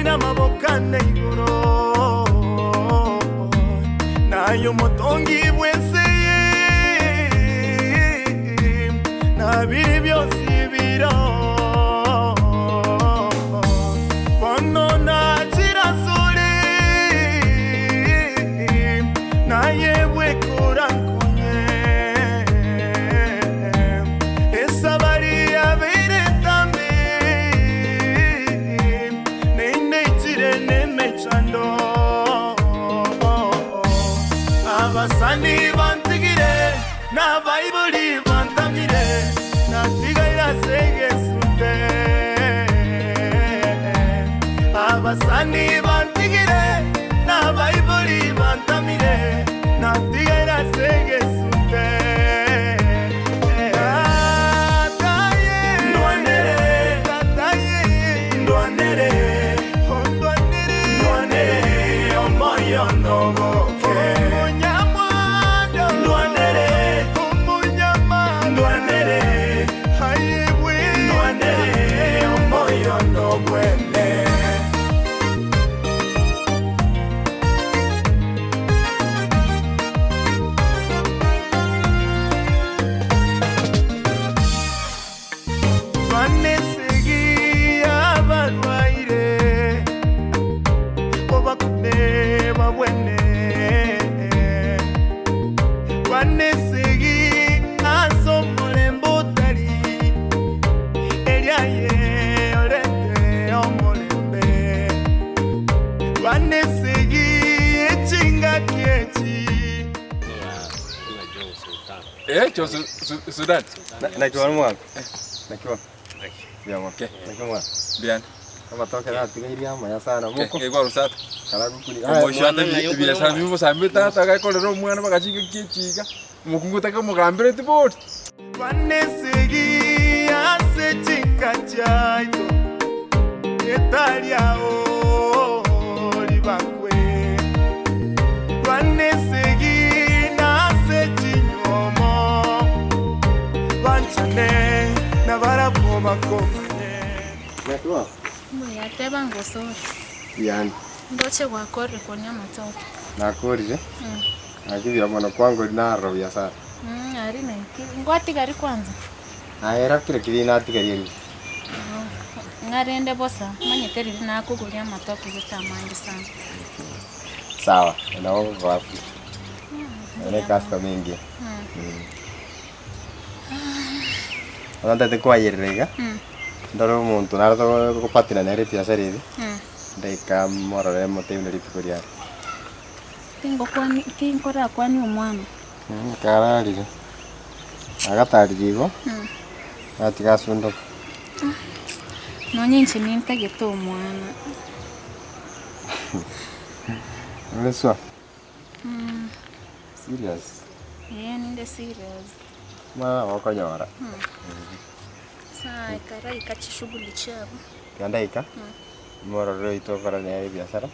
Naimokirie amaboko ane igoro, naye omotongi bw'ense eye, na biria bionsi biroo. Bono nachire asore, naye bweka orankonye. Esabari yabeire entambe, Neineichire nemechando. Abasani bantigire, na abaibori bantamire, natigaire ase egesunte. Abasani bantigire, na abaibori bantamire, natigaire ase egesunte. Banesegi abarwaire, obakune babwene. Banesegi ase omorembe otari, erio aye orente omorembe. Banesegi echingaki echi. Eh, cho Su- Su- Sudan. Naki bono mwango? Naki bono? Mbuya mono. Ke. Naki mwana? Mbuya. Amatoke natigairie amaya sana Ke, moko. ke kwa Rusata. Karagukuni. Omoisho ate ebiasara bibosambe tata agakorera omwana bagachika ekiga. Omokungu otake omogambere tibori. Banesegi ase chinka chiaito, etari ao ribakwe. Banesegi nase chinywomo, banchane nabarabwo bakomanye. Mbuya teba ngosore. Mbuya Ndoche gwakorire konya amatoke. Nakorire. Naki buya mono kwango naroro buya sana. Mm, ari naiki. Ngwatigari kwanza? Aye era kire kiri natigarie riria. Ng'arende bosa, manyete riria nakogoria amatoke gete amange sana. Sawa, nabo ngokoa pi. Ere customer engiya. Bono ntagete koayerera iga, ndore omonto nare togopatina nere ebiasara ebi, ndaika morore motebie buna rituko riare. Tingokwani tinkorakwanie omwana. Kararire, agatarire igo, gatiga asundoka. Nonye inche nintagete omwana. Ore sure? Serious? Ee ninde serious. Omwana nabo okonyora. Saa ekaraika chishughuli chiabo. Tiga ndaika, morore oito okora nere ebiasara.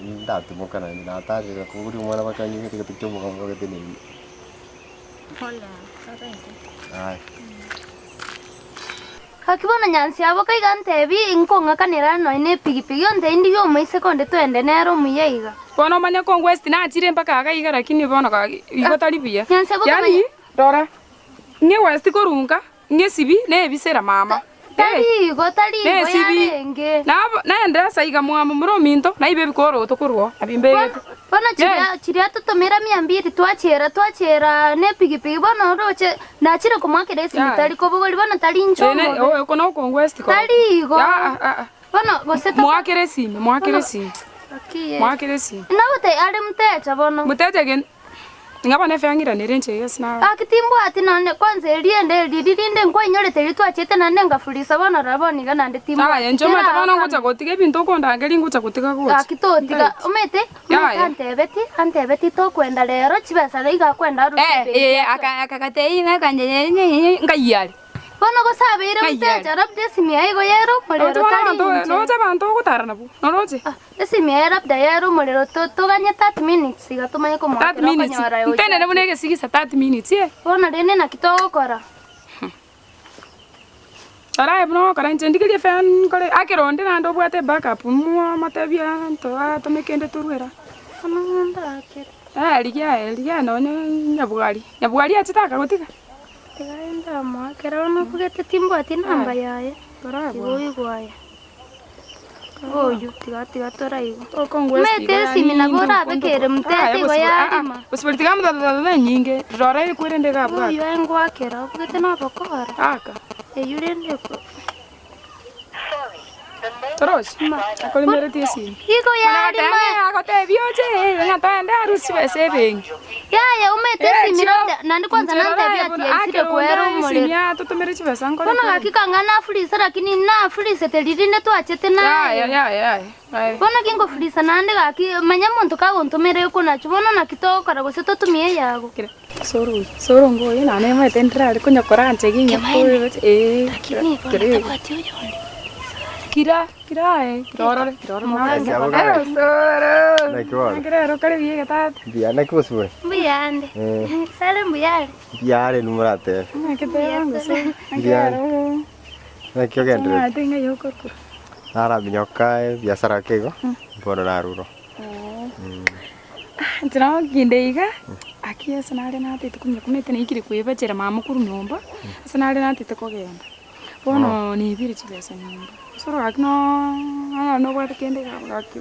Ndatimoka naende natarire koboria omwana bakanyigete gete kia omogambi ogeteneine. Aya. Gaki bono nyansi abo kaiga ntebi nkong'akanera nonya ne epigipigi ontebi ndigie omoiseke onde twende nere omuya iga. Bono omanye kongwesti nachire mpaka iga iga lakini bono gaki igo tari buya. Nyansi abo Yaani komanya- rora, ng'e westi korunga, ng'e sibi nebisera mama. Tari igo, tari igo Nesibi. yarenge. Nabo naende ase iga mwamo more ominto, naibe ebikoroto korwa oo, nabio mbegete. Bono chiria chiria totomera mia mbili twachiera twachiera ne epigipigi bono oroche nachire komoakera esimi Yaya. tari kobogori bono tari inche Ene omobe. oko nokongwesti koro. Tari igo. Ah, ah, ah. Bono gose to Moakere esimi, moakere Bono- esimi, Aki, eh. moakere esimi. Nagote are mtecha bono. Muteche gen Ng'a bono efeang'iranere inche iga ase naro. Gaki timbwati nonye kwanza eriende eri ririnde nkwainyorete riria twachete naende ngafurisa bono rora bono iga naende timbwati. Aye inche omanyete bono ngocha gotiga ebinto okondangeria ngocha gotiga gocha. Gaki totiga omanyete omanyete Yaya. antebeti antebeti tokwenda rero chibesa iga akwenda arusie Eh, ebenki eh, ake. aka- akagatebia ng'a akanyenyenyenya Nkai are. Bono gose abeire Ng'ai are. motecha labda esimi yaye igo yere omorero Roche bono tari abanto inche. roche abanto ogotara nabwo noroche. Ah, esimi yaye labda yere omorero to toganye 30 minutes iga tomanye 30 komoakera minutes okonyora ntenene ochache. buna egesigisa 30 minutes eh. Bono rende naki togokora? Rora buna ogokora inche ndigerie efare nkore akere onde naende obwate ebackup motebie atome kende torwere. Bono ng'a ndakere. Eh rigia aye rigia nonye nyabwari, nyabwari achete akagotiga? Tiga aye ndamoakera bono obugete timbwati enamba yaye, tiga oigwe aye. Oywo tiga tiga toraigwa. Omanyete esimi nabo orabe kere motete igo yarima. Gosibori tiga motata enyinge, rora ekwerende iga abwate. Oywo aye ngoakera obugete nobokora. Aka. Eywo rende eko. Torochi? Akorimereti esimi. Igo yarima. Agotebia oche ng'a toende arusie chibesa ebenki. Yaya omanyete esimi rende naende kwanza nantebia ati yaisire koera omorero. Totomere chibesa nkore. Bono gaki kang'a nafurisa lakini nafurisete riria rinde twachete naye. Yaya yaya yaya. Bono gingofurisa naende gaki manya omonto kagontomera ekonachi bono naki togokora gose totumie eyago. Soro oyo, soro ngoyo nonye nimanyete ndirare konya koranche ginya Kebaene, eh, lakini bono kere tabwati oyonde. Kira, kira aye, kira orore, kira orore Naki mwango. abo kare? Eh, soro. Naki bono? Naki rero kare buya egetata. Mbuya naki bosibore? Mbuya ande. Eh. Sare mbuya are. Mbuya are inwe moratebe. Naki teba ngose. Naki Mbuya ande. rero. Naki ogendererete? Omanyete ng'ai okorokora. Naraminyoka ebiasara ake igo, bono narure. Inche nabo kinde iga, aki ase nare natete konya komanyete naikire koebachera mama korwa nyomba, ase nare natete kogenda. Bono naibire chibesa nyomba, ase oro gaki nooo nobwate kende iga gaki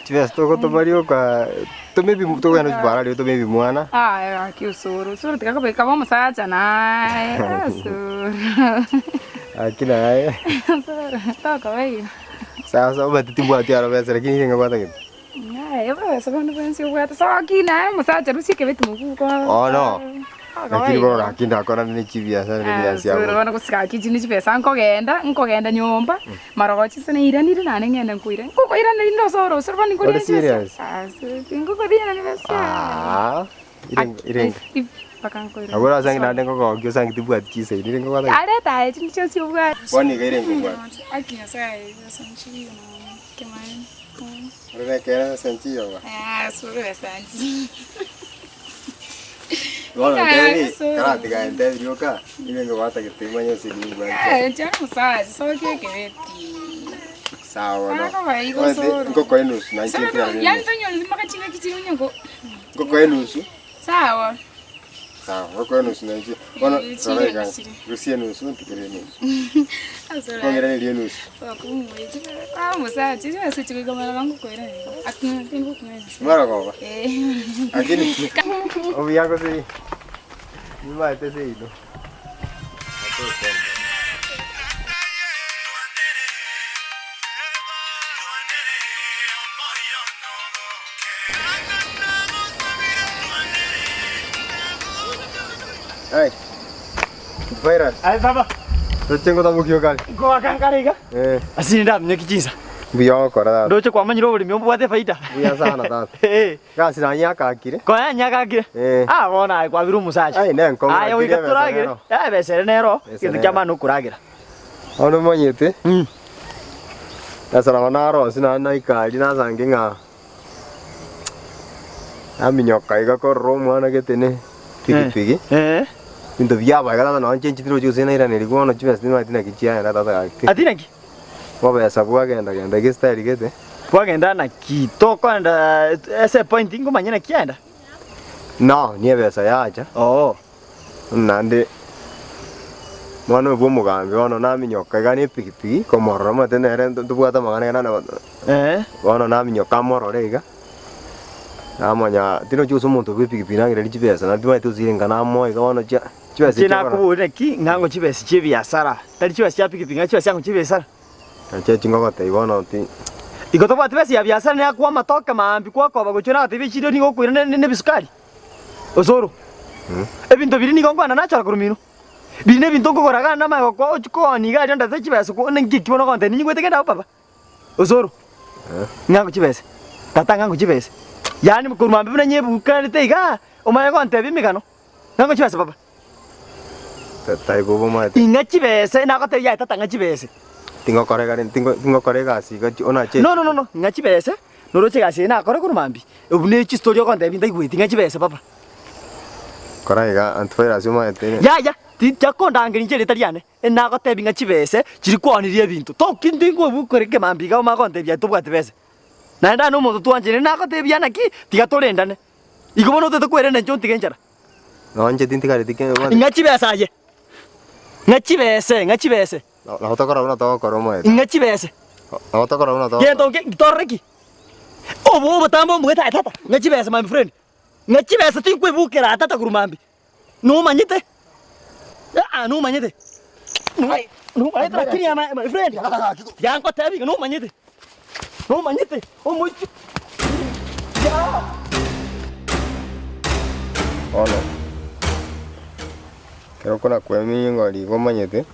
Chibesa togotoma rioka, tome ebi togenda chibara riria tome ebimwana. Aye gaki osoro, osoro tiga kobeka kaba omosacha naye, osoro. Gaki naye. Osoro, tokoba igo. Sasa omanyete timbwati aro besa lakini nigo ngwatagete. Aye besa bono bwensi obwate soki naye omosacha rusia ekebeti mobuko. Oh no. Lakini bono gaki ndakorana ne chibiasara ne ebiasi Soro amo. bono gose gaki echi ne chibesa nkogenda, nkogenda nyomba, marogoba chinse nairanire naende ng'ende nkoirane. Nkokoirana rinde osoro osoro bono Ore nkoria chibesa. serious? Ah nkokoirana chibesa. Aah, irenge irenge. Mpaka nkoirana. Abwo orasange naende nkogokia osange tibwati chisaini irenge gwatagete. Areta aye chinde chionsi obwate. Bono iga irenge obwate. Aki Nyasaye besa nchiyo nonya kemaene. Orore ekere besa nchiyo iga. Sure besa nchiyo. Bono ntebi, karatiga ntebi rioka, irenge gwatagete imanye ase nimbwate. Inche omosacha sokia ekebeti. Sawa bono. Akoba igo Omanyete soro. nkokoa enusu nainche Soro ntigare na yaani enusu. tonyori mpaka chingaki chiria onye ko. Nkokoa enusu. Sawa. Sawa, nkokoa enusu nainche. Bono Eh, rora chire iga, chire. rusia enusu ntigere enusu. Nkong'iranerie enusu. Omosacha chibesa chigoika marogoba ngokoirana. Marogoba? Lakini obuya gose nimaete seino. Ai. Virus. Ai baba. Toche ngotabokia kare. Ngoaka nkare iga. Eh. Ase ndamenyeki chinsa. Mbuya ogokora tata. Ndoche kwamanyire oboremi obwate efaida. Mbuya sana tata. Eh. Egasi naye nyakakire. Konya nyakakire. Eh. Ah bono aye kwabire omosacha. Ai nenkongu Aye lakini goika ebesa toragere. nero. Eh ebesa ere nero. Ebesa Egento nero. kia maana okoragera. Bono omanyete. Ebesa nabo narosie naende naika aria nasange ng'a naminyoka iga korora omwana gete ne pikipiki. Eh. Ebinto biaba iga tata nonye chenchi tirochi gose nairaneri bono chibesa timanyeti naki chiaenda tata gaki. Ati naki? Bobesa bwagenda genda iga estyle gete. Kwagenda naki? Tokoenda ase epoint ngomanye naki yaenda? No, ni ebesa yacha. Oo. Naende omwana oyo bwa omogambi bono naminyoka iga na epikipiki komorora omanyete nere ntobwate amang'ana iga nane bono naminyoka amorore iga, namanya tinochi gose omonto bwa epikipiki nang'ireri chibesa naende timanyeti gose irenga namoa iga bono chia chibesa Inche echio okora. nakoboria naki ng'a ng'o chibesa chia ebiasara, tari chibesa chia pikipiki ng'a chibesa chiango chia ebiasara. Nachio chingogotebia bono ti. Igo tobwati besa ya biasara neakwa amatoke maambia kwakoba gochia nagotebi echiro nigo okoira ne ne ebisukari. Osoro, ebinto biria nigo nkogenda nachora korwa mino. Biria nebinto nkogora iga namanye gokoa ochia koonia iga aria ondete chibesa ko ninki eki bono ogontebia ninyigwete kende abwo baba. Osoro, ng'ake chibesa, tata ng'ake chibesa. Yaani korwa mambia buna nyebukanete igaa, omanye gontebia emegano, ng'ake chibesa baba. Tari bobe omanyete. Ing'a chibesa, nagotebia yaya tata ng'a chibesa. Tingokora egari tingo tingokora egasi iga onache. No no no no, ng'a chibesa, noroche egasi eye nakore korwa mambia, obwo ne chistori ogontebia ntaigweti ng'a chibesa papa. Kora iga antivirus omanyete. Yaya. Tichakondangeria inche erieta riane, enagotebi ng'a chibese chiri kwanirie ebinto. Toki ntingobukore ekemambia iga omanye gontebia aye tobwati bese. Naende aye nomonto twanchaine, nagotebia naki, tiga torendane. Igo bono otagete kwerenda inche ontige enchara. Nonye inche tintigareti kende bwansi. Ng'a chibesa aye, ng'a chibese, ng'a chibese. Nabo tokora buna togokora omoeto. Ng'a chibese. Nabo tokora buna togokora. Gento nge torore ki? Obo obotambe ombuete aye tata, ng'a chibesa my friend. Ng'a chibesa tinkwebukera aa tata korwa mambia. Nomanyete? Aa nomanyete? Nomanyete lakini ya my friend. Tiga ngotebi iga nomanyete. Nomanyete omochie. Bono, ekero okona kwemia ingori igo omanyete.